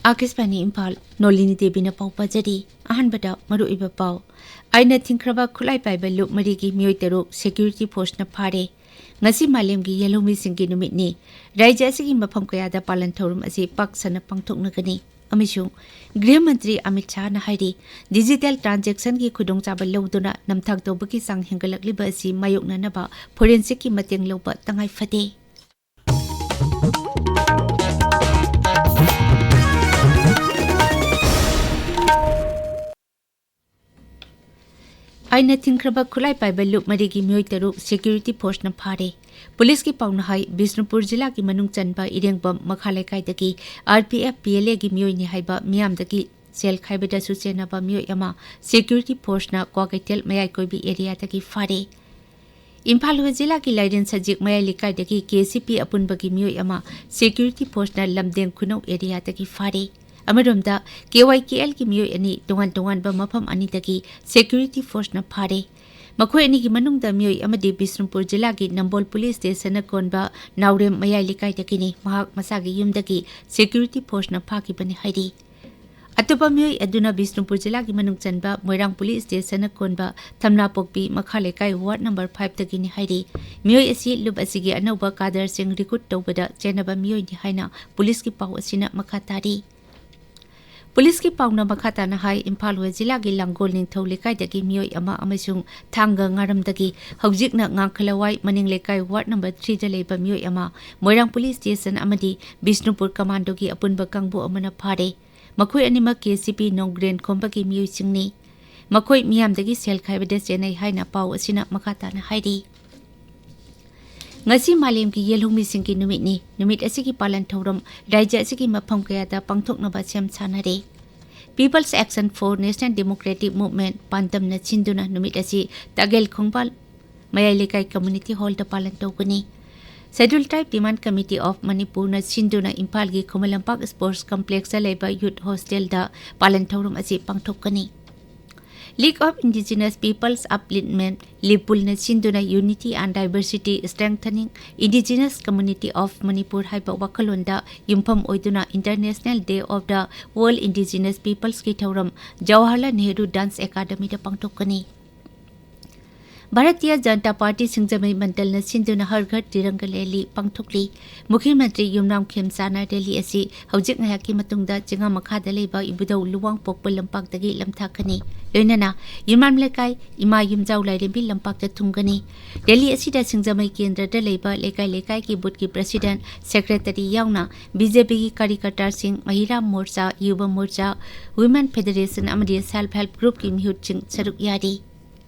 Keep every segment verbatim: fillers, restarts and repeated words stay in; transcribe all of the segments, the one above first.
ꯑꯥꯀꯥꯁꯕꯥꯅꯤ ꯏꯝꯐꯥꯜ, ꯅꯣꯂꯤꯅꯤ ꯗꯦꯕꯤꯅ ꯄꯥꯎ ꯄꯥꯖꯔꯤ꯫ ꯑꯍꯥꯟꯕꯗ ꯃꯔꯨꯑꯣꯏꯕ ꯄꯥꯎ꯫ ꯑꯥꯏꯟꯅ ꯊꯤꯡꯈ꯭ꯔꯕ ꯈꯨꯠꯂꯥꯏ ꯄꯥꯏꯕ ꯂꯨꯞ ꯃꯔꯤꯒꯤ ꯃꯤꯑꯣꯏ ꯇꯔꯨꯛ ꯁꯦꯀ꯭ꯌꯨꯔꯤꯇꯤ ꯐꯣꯔꯁꯅ ꯐꯥꯔꯦ꯫ ꯉꯁꯤ ꯃꯥꯂꯦꯝꯒꯤ ꯌꯦꯜꯍꯧꯃꯤꯁꯤꯡꯒꯤ ꯅꯨꯃꯤꯠꯅꯤ꯫ ꯔꯥꯖ꯭ꯌ ꯑꯁꯤꯒꯤ ꯃꯐꯝ ꯀꯌꯥꯗ ꯄꯥꯂꯟ ꯊꯧꯔꯝ ꯑꯁꯤ ꯄꯥꯛ ꯁꯟꯅ ꯄꯥꯡꯊꯣꯛꯅꯒꯅꯤ꯫ ꯑꯃꯁꯨꯡ ꯒ꯭ꯔꯤꯍ ꯃꯟꯇ꯭ꯔꯤ ꯑꯃꯤꯠ ꯁꯥꯍꯅ ꯍꯥꯏꯔꯤ, ꯗꯤꯖꯤꯇꯦꯜ ꯇ꯭ꯔꯥꯟꯖꯦꯛꯁꯟꯒꯤ ꯈꯨꯗꯣꯡꯆꯥꯕ ꯂꯧꯗꯨꯅ ꯅꯝꯊꯥꯛ ꯇꯧꯕꯒꯤ ꯆꯥꯡ ꯍꯦꯟꯒꯠꯂꯛꯂꯤꯕ ꯑꯁꯤ ꯃꯥꯌꯣꯛꯅꯅꯕ ꯐꯣꯔꯦꯟꯁꯤꯛꯀꯤ ꯃꯇꯦꯡ ꯂꯧꯕ ꯇꯉꯥꯏ ꯐꯗꯦ꯫ ꯑꯥꯏꯟꯅ ꯊꯤꯡꯈ꯭ꯔꯕ ꯈꯨꯠꯂꯥꯏ ꯄꯥꯏꯕ ꯂꯨꯞ ꯃꯔꯤꯒꯤ ꯃꯤꯑꯣꯏ ꯇꯔꯨꯛ ꯁꯦꯀ꯭ꯌꯨꯔꯤꯇꯤ ꯐꯣꯔꯁꯅ ꯐꯥꯔꯦ꯫ ꯄꯨꯂꯤꯁꯀꯤ ꯄꯥꯎꯅ ꯍꯥꯏ, ꯕꯤꯁꯅꯨꯄꯨꯔ ꯖꯤꯂꯥꯒꯤ ꯃꯅꯨꯡ ꯆꯟꯕ ꯏꯔꯦꯡꯕꯝ ꯃꯈꯥ ꯂꯩꯀꯥꯏꯗꯒꯤ R P F P L ꯑꯦꯒꯤ ꯃꯤꯑꯣꯏꯅꯤ ꯍꯥꯏꯕ ꯃꯤꯌꯥꯝꯗꯒꯤ ꯁꯦꯜ ꯈꯥꯏꯕꯗꯁꯨ ꯆꯦꯟꯅꯕ ꯃꯤꯑꯣꯏ ꯑꯃ ꯁꯦꯀ꯭ꯌꯨꯔꯤꯇꯤ ꯐꯣꯔꯁꯅ ꯀ꯭ꯋꯥꯀꯩꯊꯦꯜ ꯃꯌꯥꯏ ꯀꯣꯏꯕꯤ ꯑꯦꯔꯤꯌꯥꯗꯒꯤ ꯐꯥꯔꯦ꯫ ꯏꯝꯐꯥꯜ ꯋꯦꯁ ꯖꯤꯂꯥꯒꯤ ꯂꯥꯏꯔꯦꯟ ꯁꯖꯤꯛ ꯃꯌꯥꯏ ꯂꯩꯀꯥꯏꯗꯒꯤ ꯀꯦ ꯁꯤ ꯄꯤ ꯑꯄꯨꯟꯕꯒꯤ ꯃꯤꯑꯣꯏ ꯑꯃ ꯁꯦꯀ꯭ꯌꯨꯔꯤꯇꯤ ꯐꯣꯔꯁꯅ ꯂꯝꯗꯦꯡ ꯈꯨꯅꯧ ꯑꯦꯔꯤꯌꯥꯗꯒꯤ ꯐꯥꯔꯦ꯫ ꯑꯃꯔꯣꯝꯗ, ꯀꯦ ꯋꯥꯏ ꯀꯦ ꯑꯦꯜꯒꯤ ꯃꯤꯑꯣꯏ ꯑꯅꯤ ꯇꯣꯉꯥꯟ ꯇꯣꯉꯥꯟꯕ ꯃꯐꯝ ꯑꯅꯤꯗꯒꯤ ꯁꯦꯀ꯭ꯌꯨꯔꯤꯇꯤ ꯐꯣꯔꯁꯅ ꯐꯥꯔꯦ꯫ ꯃꯈꯣꯏ ꯑꯅꯤꯒꯤ ꯃꯅꯨꯡꯗ ꯃꯤꯑꯣꯏ ꯑꯃꯗꯤ ꯕꯤꯁꯅꯨꯄꯨꯔ ꯖꯤꯂꯥꯒꯤ ꯅꯝꯕꯣꯜ ꯄꯨꯂꯤꯁ ꯁ꯭ꯇꯦꯁꯟꯅ ꯀꯣꯟꯕ ꯅꯥꯎꯔꯦꯝ ꯃꯌꯥꯏ ꯂꯩꯀꯥꯏꯗꯒꯤꯅꯤ꯫ ꯃꯍꯥꯛ ꯃꯁꯥꯒꯤ ꯌꯨꯝꯗꯒꯤ ꯁꯦꯀ꯭ꯌꯨꯔꯤꯇꯤ ꯐꯣꯔꯁꯅ ꯐꯥꯈꯤꯕꯅꯤ ꯍꯥꯏꯔꯤ꯫ ꯑꯇꯣꯞꯄ ꯃꯤꯑꯣꯏ ꯑꯗꯨꯅ ꯕꯤꯁꯅꯨꯄꯨꯔ ꯖꯤꯂꯥꯒꯤ ꯃꯅꯨꯡ ꯆꯟꯕ ꯃꯣꯏꯔꯥꯡ ꯄꯨꯂꯤꯁ ꯁ꯭ꯇꯦꯁꯟꯅ ꯀꯣꯟꯕ ꯊꯝꯅꯥꯄꯣꯛꯄꯤ ꯃꯈꯥ ꯂꯩꯀꯥꯏ ꯋꯥꯔꯗ ꯅꯝꯕꯔ ꯐꯥꯏꯚꯇꯒꯤꯅꯤ ꯍꯥꯏꯔꯤ꯫ ꯃꯤꯑꯣꯏ ꯑꯁꯤ ꯂꯨꯞ ꯑꯁꯤꯒꯤ ꯑꯅꯧꯕ ꯀꯥꯗꯔꯁꯤꯡ ꯔꯤꯀ꯭ꯔꯨꯠ ꯇꯧꯕꯗ ꯆꯦꯟꯅꯕ ꯃꯤꯑꯣꯏꯅꯤ ꯍꯥꯏꯅ ꯄꯨꯂꯤꯁꯀꯤ ꯄꯥꯎ ꯑꯁꯤꯅ ꯃꯈꯥ ꯇꯥꯔꯤ꯫ ꯄꯨꯂꯤꯁꯀꯤ ꯄꯥꯎꯅ ꯃꯈꯥ ꯇꯥꯅ ꯍꯥꯏ, ꯏꯝꯐꯥꯜ ꯋꯦꯁ ꯖꯤꯂꯥꯒꯤ ꯂꯥꯡꯒꯣꯜ ꯅꯤꯡꯊꯧ ꯂꯩꯀꯥꯏꯗꯒꯤ ꯃꯤꯑꯣꯏ ꯑꯃ ꯑꯃꯁꯨꯡ ꯊꯥꯡꯒ ꯉꯥꯔꯝꯗꯒꯤ, ꯍꯧꯖꯤꯛꯅ ꯉꯥꯡꯈꯂꯋꯥꯏ ꯃꯅꯤꯡ ꯂꯩꯀꯥꯏ ꯋꯥꯔꯗ ꯅꯝꯕꯔ ꯊ꯭ꯔꯤꯗ ꯂꯩꯕ ꯃꯤꯑꯣꯏ ꯑꯃ ꯃꯣꯏꯔꯥꯡ ꯄꯨꯂꯤꯁ ꯁ꯭ꯇꯦꯁꯟ ꯑꯃꯗꯤ ꯕꯤꯁꯅꯨꯄꯨꯔ ꯀꯃꯥꯟꯗꯣꯒꯤ ꯑꯄꯨꯟꯕ ꯀꯥꯡꯕꯨ ꯑꯃꯅ ꯐꯥꯔꯦ꯫ ꯃꯈꯣꯏ ꯑꯅꯤꯃꯛ ꯀꯦ ꯁꯤ ꯄꯤ ꯅꯣꯡꯒ꯭ꯔꯦꯟ ꯈꯣꯝꯕꯒꯤ ꯃꯤꯑꯣꯏꯁꯤꯡꯅꯤ꯫ ꯃꯈꯣꯏ ꯃꯤꯌꯥꯝꯗꯒꯤ ꯁꯦꯜ ꯈꯥꯏꯕꯗ ꯆꯦꯟꯅꯩ ꯍꯥꯏꯅ ꯄꯥꯎ ꯑꯁꯤꯅ ꯃꯈꯥ ꯇꯥꯅ ꯍꯥꯏꯔꯤ꯫ ꯉꯁꯤ ꯃꯥꯂꯦꯝꯒꯤ ꯌꯦꯜꯍꯧꯃꯤꯁꯤꯡꯒꯤ ꯅꯨꯃꯤꯠꯅꯤ꯫ ꯅꯨꯃꯤꯠ ꯑꯁꯤꯒꯤ ꯄꯥꯂꯟ ꯊꯧꯔꯝ ꯔꯥꯖ꯭ꯌ ꯑꯁꯤꯒꯤ ꯃꯐꯝ ꯀꯌꯥꯗ ꯄꯥꯡꯊꯣꯛꯅꯕ ꯁꯦꯝ ꯁꯥꯅꯔꯦ꯫ People's Action for National Democratic Movement ꯄꯥꯟꯗꯝꯅ ꯁꯤꯟꯗꯨꯅ ꯅꯨꯃꯤꯠ ꯑꯁꯤ ꯇꯥꯒꯦꯜ ꯈꯣꯡꯕꯥꯜ ꯃꯌꯥꯏ ꯂꯩꯀꯥꯏ ꯀꯝꯃ꯭ꯌꯨꯅꯤꯇꯤ ꯍꯣꯜꯗ ꯄꯥꯂꯟ ꯇꯧꯒꯅꯤ꯫ Scheduled Tribe Demand Committee of Manipurꯅ ꯁꯤꯟꯗꯨꯅ ꯏꯝꯐꯥꯜꯒꯤ ꯈꯨꯃꯟ ꯂꯝꯄꯥꯛ ꯁ꯭ꯄꯣꯔꯠꯁ ꯀꯝꯄ꯭ꯂꯦꯛꯁꯇ ꯂꯩꯕ ꯌꯨꯠ ꯍꯣꯁꯇꯦꯜꯗ ꯄꯥꯂꯟ ꯊꯧꯔꯝ ꯑꯁꯤ ꯄꯥꯡꯊꯣꯛꯀꯅꯤ꯫ League of Indigenous Peoples Upliftment, ꯂꯤꯄꯨꯜꯅ ꯁꯤꯟꯗꯨꯅ Unity and Diversity Strengthening Indigenous Community of Manipur ꯍꯥꯏꯕ ꯋꯥꯈꯜꯂꯣꯟꯗ ꯌꯨꯝꯐꯝ ꯑꯣꯏꯗꯨꯅ International Day of the World Indigenous Peoplesꯀꯤ ꯊꯧꯔꯝ ꯖꯋꯥꯍꯔꯂꯥꯜ ꯅꯦꯍꯔꯨ Dance Academyꯗ ꯄꯥꯡꯊꯣꯛꯀꯅꯤ꯫ ꯚꯥꯔꯇꯤꯌ ꯖꯅꯇꯥ ꯄꯥꯔꯇꯤ ꯁꯤꯡꯖꯃꯩ ꯃꯟꯗꯜꯅ ꯁꯤꯟꯗꯨꯅ ꯍꯔ ꯘꯔ ꯇꯤꯔꯪꯒ ꯔꯦꯂꯤ ꯄꯥꯡꯊꯣꯛꯂꯤ꯫ ꯃꯨꯈ꯭ꯌ ꯃꯟꯇ꯭ꯔꯤ ꯌꯨꯝꯅꯥꯝ ꯈꯦꯝꯆꯥꯟꯅ ꯔꯦꯂꯤ ꯑꯁꯤ ꯍꯧꯖꯤꯛ ꯉꯥꯏꯍꯥꯛꯀꯤ ꯃꯇꯨꯡꯗ ꯆꯤꯡꯉꯥ ꯃꯈꯥꯗ ꯂꯩꯕ ꯏꯕꯨꯙꯧ ꯂꯨꯋꯥꯡꯄꯣꯛꯄ ꯂꯝꯄꯥꯛꯇꯒꯤ ꯂꯝꯊꯥꯛꯀꯅꯤ꯫ ꯂꯣꯏꯅꯅ ꯌꯨꯝꯅꯥꯝ ꯂꯩꯀꯥꯏ ꯏꯃꯥ ꯌꯨꯝꯖꯥꯎ ꯂꯥꯏꯔꯦꯝꯕꯤ ꯂꯝꯄꯥꯛꯇ ꯊꯨꯡꯒꯅꯤ꯫ ꯔꯦꯂꯤ ꯑꯁꯤꯗ ꯁꯤꯡꯖꯃꯩ ꯀꯦꯟꯗ꯭ꯔꯗ ꯂꯩꯕ ꯂꯩꯀꯥꯏ ꯂꯩꯀꯥꯏꯒꯤ ꯕꯨꯊꯀꯤ ꯄ꯭ꯔꯁꯤꯗꯦꯟꯠ, ꯁꯦꯀ꯭ꯔꯦꯇꯔꯤ ꯌꯥꯎꯅ ꯕꯤ ꯖꯦ ꯄꯤꯒꯤ ꯀꯥꯔꯤꯀꯔꯇꯥꯁꯤꯡ, ꯃꯍꯤꯂꯥ ꯃꯣꯔꯆꯥ, ꯌꯨꯕ ꯃꯣꯔꯆꯥ, ꯋꯤꯃꯦꯟ ꯐꯦꯗꯔꯦꯁꯟ ꯑꯃꯗꯤ ꯁꯦꯜꯐ ꯍꯦꯜꯞ ꯒ꯭ꯔꯨꯞꯀꯤ ꯃꯤꯍꯨꯠꯁꯤꯡ ꯁꯔꯨꯛ ꯌꯥꯔꯤ꯫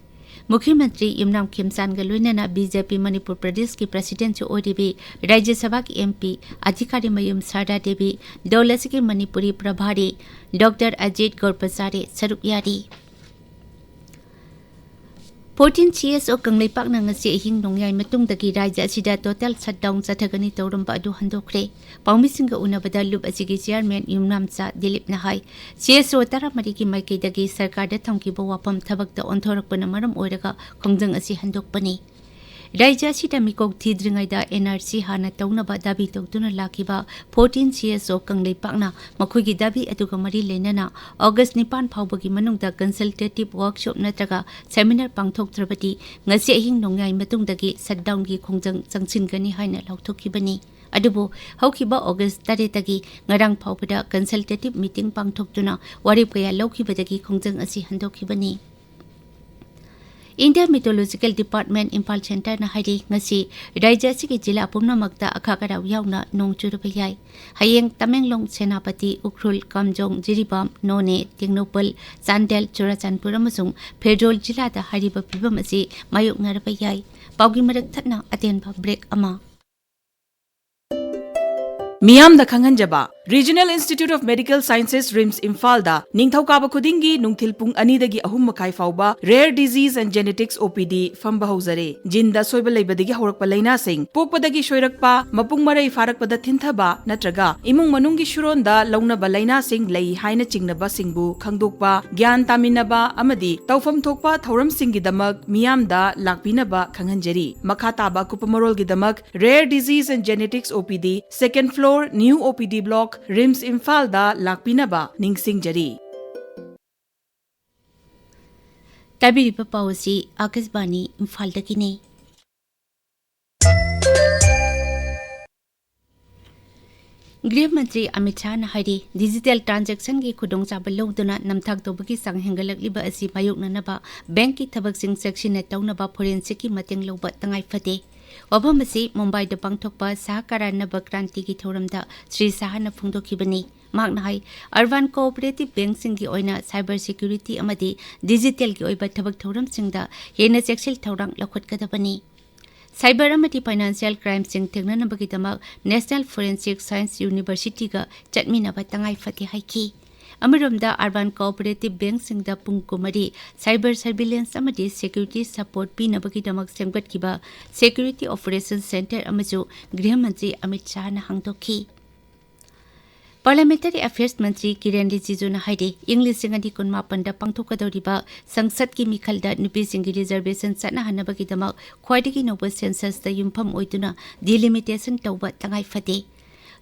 ꯃꯨꯈ꯭ꯌ ꯃꯟꯇ꯭ꯔꯤ ꯌꯨꯝꯅꯥꯝ ꯈꯦꯝꯆꯥꯟꯒ ꯂꯣꯏꯅꯅ ꯕꯤ ꯖꯦ ꯄꯤ ꯃꯅꯤꯄꯨꯔ ꯄ꯭ꯔꯗꯦꯁꯀꯤ ꯄ꯭ꯔꯁꯤꯗꯦꯟꯠꯁꯨ ꯑꯣꯏꯔꯤꯕꯤ ꯔꯥꯖ꯭ꯌ ꯁꯚꯥꯒꯤ ꯑꯦꯝ ꯄꯤ ꯑꯙꯤꯀꯥꯔꯤ ꯃꯌꯨꯝ ꯁꯥꯔꯗꯥ ꯗꯦꯕꯤ, ꯗꯣꯜ ꯑꯁꯤꯒꯤ ꯃꯅꯤꯄꯨꯔꯤ ꯄ꯭ꯔꯚꯥꯔꯤ ꯗꯣꯛꯇꯔ ꯑꯖꯤꯠ ꯒꯣꯔꯄꯆꯥꯔꯤ ꯁꯔꯨꯛ ꯌꯥꯔꯤ꯫ ꯐꯣꯔꯇꯤꯟ ꯁꯤ ꯑꯦꯁ ꯑꯣ ꯀꯪꯂꯩꯄꯥꯛꯅ ꯉꯁꯤ ꯑꯍꯤꯡ ꯅꯣꯡꯌꯥꯏ ꯃꯇꯨꯡꯗꯒꯤ ꯔꯥꯖ꯭ꯌ ꯑꯁꯤꯗ ꯇꯣꯇꯦꯜ ꯁꯠꯗꯥꯎꯟ ꯆꯠꯊꯒꯅꯤ ꯇꯧꯔꯝꯕ ꯑꯗꯨ ꯍꯟꯗꯣꯛꯈ꯭ꯔꯦ꯫ ꯄꯥꯎꯃꯤꯁꯤꯡꯒ ꯎꯅꯕꯗ ꯂꯨꯞ ꯑꯁꯤꯒꯤ ꯆꯤꯌꯥꯔꯃꯦꯟ ꯌꯨꯝꯅꯥꯝꯆꯥ ꯗꯤꯂꯤꯞꯅ ꯍꯥꯏ, ꯁꯤ ꯑꯦꯁ ꯑꯣ ꯇꯔꯥꯃꯔꯤꯒꯤ ꯃꯥꯏꯀꯩꯗꯒꯤ ꯁꯔꯀꯥꯔꯗ ꯊꯝꯈꯤꯕ ꯋꯥꯐꯝ ꯊꯕꯛꯇ ꯑꯣꯟꯊꯣꯔꯛꯄꯅ ꯃꯔꯝ ꯑꯣꯏꯔꯒ ꯈꯣꯡꯖꯪ ꯑꯁꯤ ꯍꯟꯗꯣꯛꯄꯅꯤ꯫ ꯔꯥꯖ꯭ꯌ ꯑꯁꯤꯗ ꯃꯤꯀꯣꯛ ꯊꯤꯗ꯭ꯔꯤꯉꯩꯗ ꯑꯦꯟ ꯑꯥꯔ ꯁꯤ ꯍꯥꯟꯅ ꯇꯧꯅꯕ ꯗꯥꯕꯤ ꯇꯧꯗꯨꯅ ꯂꯥꯛꯈꯤꯕ ꯐꯣꯔꯇꯤꯟ ꯁꯤ ꯑꯦꯁ ꯑꯣ ꯀꯪꯂꯩꯄꯥꯛꯅ ꯃꯈꯣꯏꯒꯤ ꯗꯥꯕꯤ ꯑꯗꯨꯒ ꯃꯔꯤ ꯂꯩꯅꯅ ꯑꯣꯒꯁ ꯅꯤꯄꯥꯟ ꯐꯥꯎꯕꯒꯤ ꯃꯅꯨꯡꯗ consultative workshop ꯅꯠꯇ꯭ꯔꯒ seminar ꯄꯥꯡꯊꯣꯛꯇ꯭ꯔꯕꯗꯤ ꯉꯁꯤ ꯑꯍꯤꯡ ꯅꯣꯡꯌꯥꯏ ꯃꯇꯨꯡꯗꯒꯤ ꯁꯠꯗꯥꯎꯟꯒꯤ ꯈꯣꯡꯖꯪ ꯆꯪꯁꯤꯟꯒꯅꯤ ꯍꯥꯏꯅ ꯂꯥꯎꯊꯣꯛꯈꯤꯕꯅꯤ꯫ ꯑꯗꯨꯕꯨ ꯍꯧꯈꯤꯕ ꯑꯣꯒꯁ ꯇꯔꯦꯠꯇꯒꯤ ꯉꯔꯥꯡ ꯐꯥꯎꯕꯗ consultative meeting ꯄꯥꯡꯊꯣꯛꯇꯨꯅ ꯋꯥꯔꯦꯞ ꯀꯌꯥ ꯂꯧꯈꯤꯕꯗꯒꯤ ꯈꯣꯡꯖꯪ ꯑꯁꯤ ꯍꯟꯗꯣꯛꯈꯤꯕꯅꯤ꯫ India Meteorological Department ꯏꯝꯐꯥꯜ ꯁꯦꯟꯇꯔꯅ ꯍꯥꯏꯔꯤ, ꯉꯁꯤ ꯔꯥꯖ꯭ꯌ ꯑꯁꯤꯒꯤ ꯖꯤꯂꯥ ꯄꯨꯝꯅꯃꯛꯇ ꯑꯈꯥꯛ ꯑꯔꯥꯎ ꯌꯥꯎꯅ ꯅꯣꯡ ꯆꯨꯔꯕ ꯌꯥꯏ꯫ ꯍꯌꯦꯡ ꯇꯃꯦꯡꯂꯣꯡ, ꯁꯦꯅꯥꯄꯇꯤ, ꯎꯈ꯭ꯔꯨꯜ, ꯀꯥꯝꯖꯣꯡ, ꯖꯤꯔꯤꯕꯥꯝ, ꯅꯣꯅꯦ, ꯇꯦꯡꯅꯧꯄꯜ, ꯆꯥꯟꯗꯦꯜ, ꯆꯨꯔꯥꯆꯥꯟꯄꯨꯔ ꯑꯃꯁꯨꯡ ꯐꯦꯔꯗꯣꯜ ꯖꯤꯂꯥꯗ ꯍꯥꯏꯔꯤꯕ ꯐꯤꯕꯝ ꯑꯁꯤ ꯃꯥꯌꯣꯛꯅꯔꯕ ꯌꯥꯏ꯫ ꯄꯥꯎꯒꯤ ꯃꯔꯛ ꯊꯠꯅ ꯑꯇꯦꯟꯕ ꯕ꯭ꯔꯦꯛ ꯑꯃ꯫ ꯃꯤꯌꯥꯝꯗ ꯈꯪꯍꯟꯖꯕ, Regional Institute of Medical Sciences, RIMS, ꯏꯝꯐꯥꯜꯗ ꯅꯤꯡꯊꯧꯀꯥꯕ ꯈꯨꯗꯤꯡꯒꯤ ꯅꯨꯡꯊꯤꯜ ꯄꯨꯡ ꯑꯅꯤꯗꯒꯤ ꯑꯍꯨꯝ ꯃꯈꯥꯏ ꯐꯥꯎꯕ Rare Disease and Genetics OPD ꯐꯝꯕ ꯍꯧꯖꯔꯦ꯫ ꯖꯤꯟꯗ ꯑꯁꯣꯏꯕ ꯂꯩꯕꯗꯒꯤ ꯍꯧꯔꯛꯄ ꯂꯥꯏꯅꯥꯁꯤꯡ, ꯄꯣꯛꯄꯗꯒꯤ ꯁꯣꯏꯔꯛꯄ, ꯃꯄꯨꯡ ꯃꯔꯩ ꯐꯥꯔꯛꯄꯗ ꯊꯤꯟꯊꯕ ꯅꯠꯇ꯭ꯔꯒ ꯏꯃꯨꯡ ꯃꯅꯨꯡꯒꯤ ꯁꯨꯔꯣꯟꯗ ꯂꯧꯅꯕ ꯂꯥꯏꯅꯥꯁꯤꯡ ꯂꯩ ꯍꯥꯏꯅ ꯆꯤꯡꯅꯕꯁꯤꯡꯕꯨ ꯈꯪꯗꯣꯛꯄ, ꯒ꯭ꯌꯥꯟ ꯇꯥꯃꯤꯟꯅꯕ ꯑꯃꯗꯤ ꯇꯧꯐꯝ ꯊꯣꯛꯄ ꯊꯧꯔꯝꯁꯤꯡꯒꯤꯗꯃꯛ ꯃꯤꯌꯥꯝꯗ ꯂꯥꯛꯄꯤꯅꯕ ꯈꯪꯍꯟꯖꯔꯤ꯫ ꯃꯈꯥ ꯇꯥꯕ ꯑꯀꯨꯞꯄ ꯃꯔꯣꯜꯒꯤꯗꯃꯛ Rare Disease and Genetics OPD, second floor, new OPD block, RIMS, ꯏꯝꯐꯥꯜꯗ ꯂꯥꯛꯄꯤꯅꯕ ꯅꯤꯡꯁꯤꯡꯖꯔꯤ꯫ ꯇꯥꯕꯤꯔꯤꯕ ꯄꯥꯎ ꯑꯁꯤ ꯑꯥꯀꯥꯁꯕꯥꯅꯤ ꯏꯝꯐꯥꯜꯗꯒꯤꯅꯤ꯫ ꯒ꯭ꯔꯤꯍ ꯃꯟꯇ꯭ꯔꯤ ꯑꯃꯤꯠ ꯁꯥꯍꯅ ꯍꯥꯏꯔꯤ, ꯗꯤꯖꯤꯇꯦꯜ ꯇ꯭ꯔꯥꯟꯖꯦꯛꯁꯟꯒꯤ ꯈꯨꯗꯣꯡꯆꯥꯕ ꯂꯧꯗꯨꯅ ꯅꯝꯊꯥꯛ ꯇꯧꯕꯒꯤ ꯆꯥꯡ ꯍꯦꯟꯒꯠꯂꯛꯂꯤꯕ ꯑꯁꯤ ꯃꯥꯌꯣꯛꯅꯅꯕ ꯕꯦꯡꯛꯀꯤ ꯊꯕꯛꯁꯤꯡ ꯆꯦꯛꯁꯤꯟꯅ ꯇꯧꯅꯕ ꯐꯣꯔꯦꯟꯁꯤꯛꯀꯤ ꯃꯇꯦꯡ ꯂꯧꯕ ꯇꯉꯥꯏ ꯐꯗꯦ꯫ ꯋꯥꯐꯝ ꯑꯁꯤ ꯃꯨꯝꯕꯥꯏꯗ ꯄꯥꯡꯊꯣꯛꯄ ꯁꯍꯀꯥꯔꯥ ꯅꯕ ꯀ꯭ꯔꯥꯟꯇꯤꯒꯤ ꯊꯧꯔꯝꯗ ꯁ꯭ꯔꯤ ꯁꯥꯍꯅ ꯐꯣꯡꯗꯣꯛꯈꯤꯕꯅꯤ꯫ ꯃꯍꯥꯛꯅ ꯍꯥꯏ, ꯑꯔꯕꯥꯟ ꯀꯣꯑꯣꯄꯔꯦꯇꯤꯚ ꯕꯦꯡꯛꯁꯤꯡꯒꯤ ꯑꯣꯏꯅ ꯁꯥꯏꯕꯔ ꯁꯦꯀ꯭ꯌꯨꯔꯤꯇꯤ ꯑꯃꯗꯤ ꯗꯤꯖꯤꯇꯦꯜꯒꯤ ꯑꯣꯏꯕ ꯊꯕꯛ ꯊꯧꯔꯝꯁꯤꯡꯗ ꯍꯦꯟꯅ ꯆꯦꯛꯁꯤꯜ ꯊꯧꯔꯥꯡ ꯂꯧꯈꯠꯀꯗꯕꯅꯤ꯫ ꯁꯥꯏꯕꯔ ꯑꯃꯗꯤ ꯐꯥꯏꯅꯥꯟꯁꯤꯌꯦꯜ ꯀ꯭ꯔꯥꯏꯝꯁꯤꯡ ꯊꯦꯡꯅꯅꯕꯒꯤꯗꯃꯛ ꯅꯦꯁꯅꯦꯜ ꯐꯣꯔꯦꯟꯁꯤꯛ ꯁꯥꯏꯟꯁ ꯌꯨꯅꯤꯚꯔꯁꯤꯇꯤꯒ ꯆꯠꯃꯤꯟꯅꯕ ꯇꯉꯥꯏ ꯐꯗꯦ ꯍꯥꯏꯈꯤ꯫ ꯑꯃꯔꯣꯝꯗ, ꯑꯔꯕꯥꯟ ꯀꯣꯑꯣꯄꯔꯦꯇꯤꯚ ꯕꯦꯡꯛꯁꯤꯡꯗ ꯄꯨꯡ ꯀꯨꯟꯃꯔꯤ ꯁꯥꯏꯕꯔ ꯁꯔꯚꯤꯂꯦꯟꯁ ꯑꯃꯗꯤ ꯁꯦꯀ꯭ꯌꯨꯔꯤꯇꯤ ꯁꯄꯣꯔꯠ ꯄꯤꯅꯕꯒꯤꯗꯃꯛ ꯁꯦꯝꯒꯠꯈꯤꯕ ꯁꯦꯀ꯭ꯌꯨꯔꯤꯇꯤ ꯑꯣꯄꯔꯦꯁꯟ ꯁꯦꯟꯇꯔ ꯑꯃꯁꯨ ꯒ꯭ꯔꯤꯍ ꯃꯟꯇ꯭ꯔꯤ ꯑꯃꯤꯠ ꯁꯥꯍꯅ ꯍꯥꯡꯗꯣꯛꯈꯤ꯫ ꯄꯥꯔꯂꯤꯌꯥꯃꯦꯟꯇꯔꯤ ꯑꯦꯐꯤꯌꯔꯁ ꯃꯟꯇ꯭ꯔꯤ ꯀꯤꯔꯦꯟ ꯔꯤꯖꯤꯖꯨꯅ ꯍꯥꯏꯔꯤ, ꯏꯪ ꯂꯤꯁꯤꯡ ꯑꯅꯤ ꯀꯨꯟꯃꯥꯄꯟꯗ ꯄꯥꯡꯊꯣꯛꯀꯗꯧꯔꯤꯕ ꯁꯪꯁꯠꯀꯤ ꯃꯤꯈꯜꯗ ꯅꯨꯄꯤꯁꯤꯡꯒꯤ ꯔꯤꯖꯔꯕꯦꯁꯟ ꯆꯠꯅꯍꯟꯅꯕꯒꯤꯗꯃꯛ ꯈ꯭ꯋꯥꯏꯗꯒꯤ ꯅꯧꯕ ꯁꯦꯟꯁꯁꯇ ꯌꯨꯝꯐꯝ ꯑꯣꯏꯗꯨꯅ ꯗꯤꯂꯤꯃꯤꯇꯦꯁꯟ ꯇꯧꯕ ꯇꯉꯥꯏ ꯐꯗꯦ꯫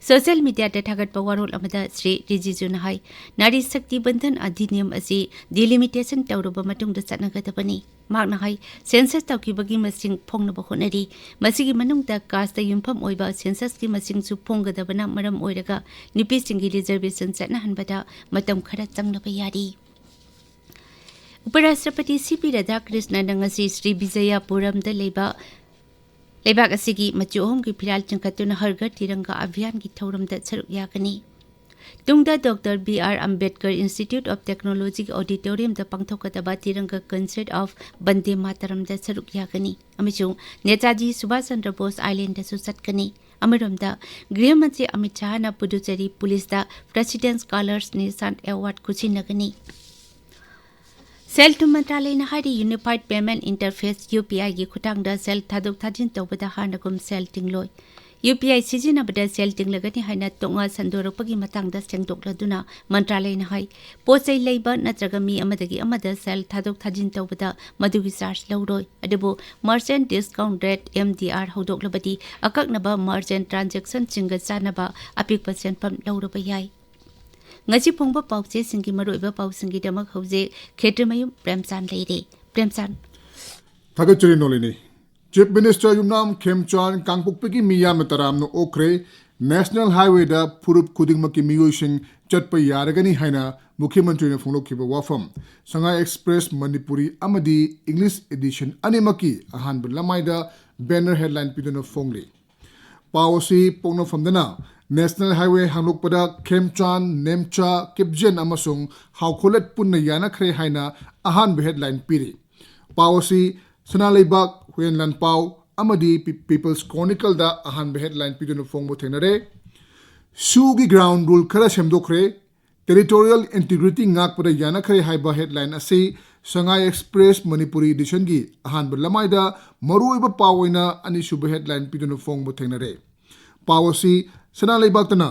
ꯁꯣꯁꯤꯌꯦꯜ ꯃꯤꯗꯤꯌꯥꯗ ꯊꯥꯒꯠꯄ ꯋꯥꯔꯣꯜ ꯑꯃꯗ ꯁ꯭ꯔꯤ ꯔꯤꯖꯤꯖꯨꯅ ꯍꯥꯏ, ꯅꯥꯔꯤ ꯁꯛꯇꯤ ꯕꯟꯙꯟ ꯑꯙꯤꯅꯤꯌꯝ ꯑꯁꯤ ꯗꯤꯂꯤꯃꯤꯇꯦꯁꯟ ꯇꯧꯔꯕ ꯃꯇꯨꯡꯗ ꯆꯠꯅꯒꯗꯕꯅꯤ꯫ ꯃꯍꯥꯛꯅ ꯍꯥꯏ, ꯁꯦꯟꯁꯁ ꯇꯧꯈꯤꯕꯒꯤ ꯃꯁꯤꯡ ꯐꯣꯡꯅꯕ ꯍꯣꯠꯅꯔꯤ꯫ ꯃꯁꯤꯒꯤ ꯃꯅꯨꯡꯗ ꯀꯥꯁꯇ ꯌꯨꯝꯐꯝ ꯑꯣꯏꯕ ꯁꯦꯟꯁꯁꯀꯤ ꯃꯁꯤꯡꯁꯨ ꯐꯣꯡꯒꯗꯕꯅ ꯃꯔꯝ ꯑꯣꯏꯔꯒ ꯅꯨꯄꯤꯁꯤꯡꯒꯤ ꯔꯤꯖꯔꯕꯦꯁꯟ ꯆꯠꯅꯍꯟꯕꯗ ꯃꯇꯝ ꯈꯔ ꯆꯪꯂꯕ ꯌꯥꯔꯤ꯫ ꯎꯄꯔꯥꯁꯇ꯭ꯔꯄꯇꯤ ꯁꯤ ꯄꯤ ꯔꯥꯙꯥꯀ꯭ꯔꯤꯁꯅꯅ ꯉꯁꯤ ꯁ꯭ꯔꯤ ꯕꯤꯖꯌꯄꯨꯔꯝꯗ ꯂꯩꯕ ꯂꯩꯕꯥꯛ ꯑꯁꯤꯒꯤ ꯃꯆꯨ ꯑꯍꯨꯝꯒꯤ ꯐꯤꯔꯥꯜ ꯆꯤꯡꯈꯠꯇꯨꯅ ꯍꯔ ꯘꯔ ꯇꯤꯔꯪꯒꯥ ꯑꯚꯤꯌꯥꯟꯒꯤ ꯊꯧꯔꯝꯗ ꯁꯔꯨꯛ ꯌꯥꯒꯅꯤ꯫ ꯇꯨꯡꯗ doctor B R Ambedkar institute of ꯇꯦꯛꯅꯣꯂꯣꯖꯤꯒꯤ ꯑꯣꯗꯤꯇꯣꯔꯤꯌꯝꯗ ꯄꯥꯡꯊꯣꯛꯀꯗꯕ ꯇꯤꯔꯪꯒꯥ ꯀꯟꯁꯔꯠ ꯑꯣꯐ ꯕꯟꯗꯦ ꯃꯥꯇꯔꯝꯗ ꯁꯔꯨꯛ ꯌꯥꯒꯅꯤ ꯑꯃꯁꯨꯡ ꯅꯦꯇꯥꯖꯤ ꯁꯨꯚꯥꯁ ꯆꯟꯗ꯭ꯔ ꯕꯣꯁ ꯑꯥꯏꯂꯦꯟꯗꯁꯨ ꯆꯠꯀꯅꯤ꯫ ꯑꯃꯔꯣꯝꯗ, ꯒ꯭ꯔꯤꯍ Mantri Amit ꯁꯥꯍꯅ Puducherry ꯄꯨꯂꯤꯁꯇ President's Colors Nishan Award ꯈꯨꯠꯁꯤꯟꯅꯒꯅꯤ꯫ ꯁꯦꯜ ꯊꯨꯝ ꯃꯟꯇ꯭ꯔꯥꯂꯌꯅ ꯍꯥꯏꯔꯤ, Unified Payment Interface, UPI ꯒꯤ ꯈꯨꯠꯊꯥꯡꯗ ꯁꯦꯜ ꯊꯥꯗꯣꯛ ꯊꯥꯖꯤꯟ ꯇꯧꯕꯗ ꯍꯥꯟꯅꯒꯨꯝ ꯁꯦꯜ ꯇꯤꯡꯂꯣꯏ꯫ UPI ꯁꯤꯖꯤꯟꯅꯕꯗ ꯁꯦꯜ ꯇꯤꯡꯂꯒꯅꯤ ꯍꯥꯏꯅ ꯇꯣꯉꯥꯟ ꯁꯟꯗꯣꯔꯛꯄꯒꯤ ꯃꯇꯥꯡꯗ ꯁꯦꯡꯗꯣꯛꯂꯗꯨꯅ ꯃꯟꯇ꯭ꯔꯥꯂꯌꯅ ꯍꯥꯏ, ꯄꯣꯠ ꯆꯩ ꯂꯩꯕ ꯅꯠꯇ꯭ꯔꯒ ꯃꯤ ꯑꯃꯗꯒꯤ ꯑꯃꯗ ꯁꯦꯜ ꯊꯥꯗꯣꯛ ꯊꯥꯖꯤꯟ ꯇꯧꯕꯗ ꯃꯗꯨꯒꯤ ꯆꯥꯔꯖ ꯂꯧꯔꯣꯏ꯫ ꯑꯗꯨꯕꯨ Merchant Discount Rate, MDR, ꯍꯧꯗꯣꯛꯂꯕꯗꯤ ꯑꯀꯛꯅꯕ merchant transactionꯁꯤꯡꯒ ꯆꯥꯟꯅꯕ ꯑꯄꯤꯛꯄ ꯁꯦꯟꯐꯝ ꯂꯧꯔꯕ ꯌꯥꯏ꯫ ꯉꯁꯤ ꯐꯣꯡꯕ ꯄꯥꯎꯆꯦꯁꯤꯡꯒꯤ ꯃꯔꯨꯑꯣꯏꯕ ꯄꯥꯎꯁꯤꯡꯒꯤꯗꯃꯛ ꯍꯧꯖꯤꯛ ꯈꯦꯇ꯭ꯔꯤꯃꯌꯨꯝ ꯄ꯭ꯔꯦꯝꯆꯥꯟ ꯂꯩꯔꯦ꯫ ꯄ꯭ꯔꯦꯝꯆꯥꯟ꯫ ꯊꯥꯒꯠꯆꯔꯤ ꯅꯣꯂꯤꯅꯤ꯫ Chief Minister ꯌꯨꯝꯅꯥꯝ ꯈꯦꯝꯆꯥꯟ ꯀꯥꯡꯄꯣꯛꯄꯤꯒꯤ ꯃꯤꯌꯥꯝꯅ ꯇꯔꯥꯝꯅ ꯑꯣꯛꯈ꯭ꯔꯦ꯫ National Highwayꯗ ꯐꯨꯔꯨꯞ ꯈꯨꯗꯤꯡꯃꯛꯀꯤ ꯃꯤꯑꯣꯏꯁꯤꯡ ꯆꯠꯄ ꯌꯥꯔꯒꯅꯤ ꯍꯥꯏꯅ ꯃꯨꯈ꯭ꯌ ꯃꯟꯇ꯭ꯔꯤꯅ ꯐꯣꯡꯗꯣꯛꯈꯤꯕ ꯋꯥꯐꯝ꯫ ꯁꯉꯥꯏ Express ꯃꯅꯤꯄꯨꯔꯤ ꯑꯃꯗꯤ English edition ꯑꯅꯤꯃꯛꯀꯤ ꯑꯍꯥꯟꯕ ꯂꯃꯥꯏꯗ banner headline ꯄꯤꯗꯨꯅ ꯐꯣꯡꯂꯤ꯫ ꯄꯥꯎ ꯑꯁꯤ ꯄꯣꯛꯅꯐꯝꯗꯅ National Highway ꯍꯥꯡꯗꯣꯛꯄꯗ ꯈꯦꯝꯆꯥꯟ, ꯅꯦꯝꯆꯥ, ꯀꯤꯞꯖꯦꯟ ꯑꯃꯁꯨꯡ ꯍꯥꯎꯈꯣꯂꯠ ꯄꯨꯟꯅ ꯌꯥꯅꯈ꯭ꯔꯦ ꯍꯥꯏꯅ ꯑꯍꯥꯟꯕ headline ꯄꯤꯔꯤ꯫ ꯄꯥꯎ ꯑꯁꯤ ꯁꯅꯥ ꯂꯩꯕꯥꯛ, ꯍꯨꯌꯦꯟ ꯂꯥꯟꯄꯥꯎ ꯑꯃꯗꯤ People's Chronicleꯗ ꯑꯍꯥꯟꯕ headline ꯄꯤꯗꯨꯅ ꯐꯣꯡꯕ ꯊꯦꯡꯅꯔꯦ꯫ ꯁꯨꯒꯤ ground rule ꯈꯔ ꯁꯦꯝꯗꯣꯛꯈ꯭ꯔꯦ꯫ Territorial integrity ꯉꯥꯛꯄꯗ ꯌꯥꯅꯈ꯭ꯔꯦ ꯍꯥꯏꯕ headline ꯑꯁꯤ ꯁꯉꯥꯏ Express ꯃꯅꯤꯄꯨꯔꯤ editionꯒꯤ ꯑꯍꯥꯟꯕ ꯂꯃꯥꯏꯗ ꯃꯔꯨꯑꯣꯏꯕ ꯄꯥꯎ ꯑꯣꯏꯅ ꯑꯅꯤꯁꯨꯕ headline ꯄꯤꯗꯨꯅ ꯐꯣꯡꯕ ꯊꯦꯡꯅꯔꯦ꯫ ꯄꯥꯎ ꯑꯁꯤ ꯁꯅꯥ ꯂꯩꯕꯥꯛꯇꯅ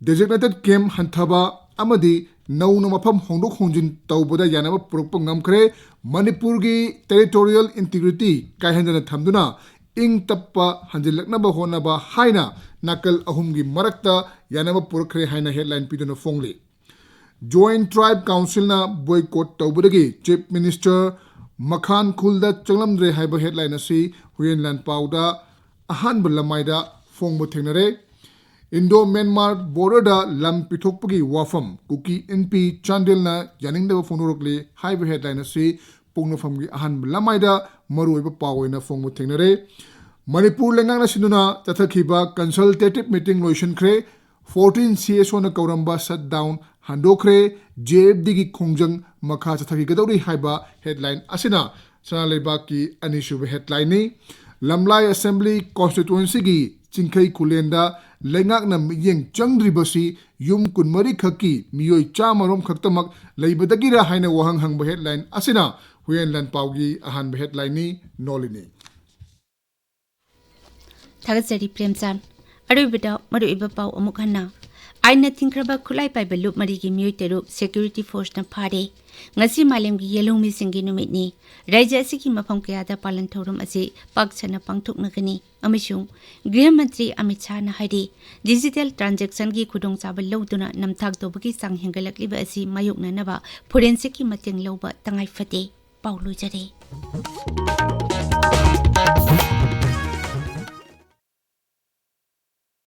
designated camp ꯍꯟꯊꯕ ꯑꯃꯗꯤ ꯅꯧꯅ ꯃꯐꯝ ꯍꯣꯡꯗꯣꯛ ꯍꯣꯡꯖꯤꯟ ꯇꯧꯕꯗ ꯌꯥꯅꯕ ꯄꯨꯔꯛꯄ ꯉꯝꯈ꯭ꯔꯦ꯫ ꯃꯅꯤꯄꯨꯔꯒꯤ territorial integrity ꯀꯥꯏꯍꯟꯗꯅ ꯊꯝꯗꯨꯅ ꯏꯪ ꯇꯞꯄ ꯍꯟꯖꯤꯜꯂꯛꯅꯕ ꯍꯣꯠꯅꯕ ꯍꯥꯏꯅ ꯅꯥꯀꯜ ꯑꯍꯨꯝꯒꯤ ꯃꯔꯛꯇ ꯌꯥꯅꯕ ꯄꯨꯔꯛꯈ꯭ꯔꯦ ꯍꯥꯏꯅ headline ꯄꯤꯗꯨꯅ ꯐꯣꯡꯂꯤ꯫ Joint Tribe Councilꯅ boycott ꯇꯧꯕꯗꯒꯤ Chief Minister ꯃꯈꯥꯟ ꯈꯨꯜꯗ ꯆꯪꯂꯝꯗ꯭ꯔꯦ ꯍꯥꯏꯕ headline ꯑꯁꯤ ꯍꯨꯌꯦꯟ ꯂꯥꯟꯄꯥꯎꯗ ꯑꯍꯥꯟꯕ ꯂꯃꯥꯏꯗ ꯐꯣꯡꯕ ꯊꯦꯡꯅꯔꯦ꯫ Indo Myanmar borderꯗ ꯂꯝ ꯄꯤꯊꯣꯛꯄꯒꯤ ꯋꯥꯐꯝ ꯀꯨꯀꯤ ꯏꯟꯄꯤ ꯆꯥꯟꯗꯦꯜꯅ ꯌꯥꯅꯤꯡꯗꯕ ꯐꯣꯡꯗꯣꯔꯛꯂꯤ ꯍꯥꯏꯕ headline ꯑꯁꯤ ꯄꯣꯛꯅꯐꯝꯒꯤ ꯑꯍꯥꯟꯕ ꯂꯃꯥꯏꯗ ꯃꯔꯨꯑꯣꯏꯕ ꯄꯥꯎ ꯑꯣꯏꯅ ꯐꯣꯡꯕ ꯊꯦꯡꯅꯔꯦ꯫ ꯃꯅꯤꯄꯨꯔ ꯂꯩꯉꯥꯛꯅ ꯁꯤꯟꯗꯨꯅ ꯆꯠꯊꯈꯤꯕ consultative meeting ꯂꯣꯏꯁꯤꯟꯈ꯭ꯔꯦ꯫ Fourteen CSOꯅ ꯀꯧꯔꯝꯕ shutdown ꯍꯟꯗꯣꯛꯈ꯭ꯔꯦ꯫ JFDꯒꯤ ꯈꯣꯡꯖꯪ ꯃꯈꯥ ꯆꯠꯊꯈꯤꯒꯗꯧꯔꯤ ꯍꯥꯏꯕ headline ꯑꯁꯤꯅ ꯁꯅꯥ ꯂꯩꯕꯥꯛꯀꯤ ꯑꯅꯤꯁꯨꯕ headlineꯅꯤ꯫ ꯂꯝꯂꯥꯏ Assembly Constituencyꯒꯤ ꯆꯤꯡꯈꯩ ꯈꯨꯂꯦꯟꯗ ꯂꯩꯉꯥꯛꯅ ꯃꯤꯠꯌꯦꯡ ꯆꯪꯗ꯭ꯔꯤꯕꯁꯤ ꯌꯨꯝ ꯀꯨꯟꯃꯔꯤ ꯈꯛꯀꯤ ꯃꯤꯑꯣꯏ ꯆꯥꯝꯃꯔꯣꯝ ꯈꯛꯇꯃꯛ ꯂꯩꯕꯗꯒꯤꯔ ꯍꯥꯏꯅ ꯋꯥꯍꯪ ꯍꯪꯕ headline ꯑꯁꯤꯅ ꯍꯨꯏꯌꯦꯟ ꯂꯥꯟꯄꯥꯎꯒꯤ ꯑꯍꯥꯟꯕ headlineꯅꯤ꯫ ꯅꯣꯂꯤꯅꯤ꯫ ꯊꯥꯒꯠꯆꯔꯤ ꯄ꯭ꯔꯦꯝꯆꯥꯟ꯫ ꯑꯔꯣꯏꯕꯗ ꯃꯔꯨꯑꯣꯏꯕ ꯄꯥꯎ ꯑꯃꯨꯛ ꯍꯟꯅ꯫ ꯑꯥꯏꯟꯅ ꯊꯤꯡꯈ꯭ꯔꯕ ꯈꯨꯠꯂꯥꯏ ꯄꯥꯏꯕ ꯂꯨꯞ ꯃꯔꯤꯒꯤ ꯃꯤꯑꯣꯏ ꯇꯔꯨꯛ security forceꯅ ꯐꯥꯔꯦ꯫ ꯉꯁꯤ ꯃꯥꯂꯦꯝꯒꯤ ꯌꯦꯜꯍꯧꯃꯤꯁꯤꯡꯒꯤ ꯅꯨꯃꯤꯠꯅꯤ꯫ ꯔꯥꯖ꯭ꯌ ꯑꯁꯤꯒꯤ ꯃꯐꯝ ꯀꯌꯥꯗ ꯄꯥꯂꯟ ꯊꯧꯔꯝ ꯑꯁꯤ ꯄꯥꯛ ꯁꯟꯅ ꯄꯥꯡꯊꯣꯛꯅꯒꯅꯤ ꯑꯃꯁꯨꯡ ꯒ꯭ꯔꯤꯍ ꯃꯟꯇ꯭ꯔꯤ ꯑꯃꯤꯠ ꯁꯥꯍꯅ ꯍꯥꯏꯔꯤ, digital transactionꯒꯤ ꯈꯨꯗꯣꯡꯆꯥꯕ ꯂꯧꯗꯨꯅ ꯅꯝꯊꯥꯛ ꯇꯧꯕꯒꯤ ꯆꯥꯡ ꯍꯦꯟꯒꯠꯂꯛꯂꯤꯕ ꯑꯁꯤ ꯃꯥꯌꯣꯛꯅꯅꯕ forensicꯀꯤ ꯃꯇꯦꯡ ꯂꯧꯕ ꯇꯉꯥꯏ ꯐꯗꯦ꯫ ꯄꯥꯎ ꯂꯣꯏꯖꯔꯦ꯫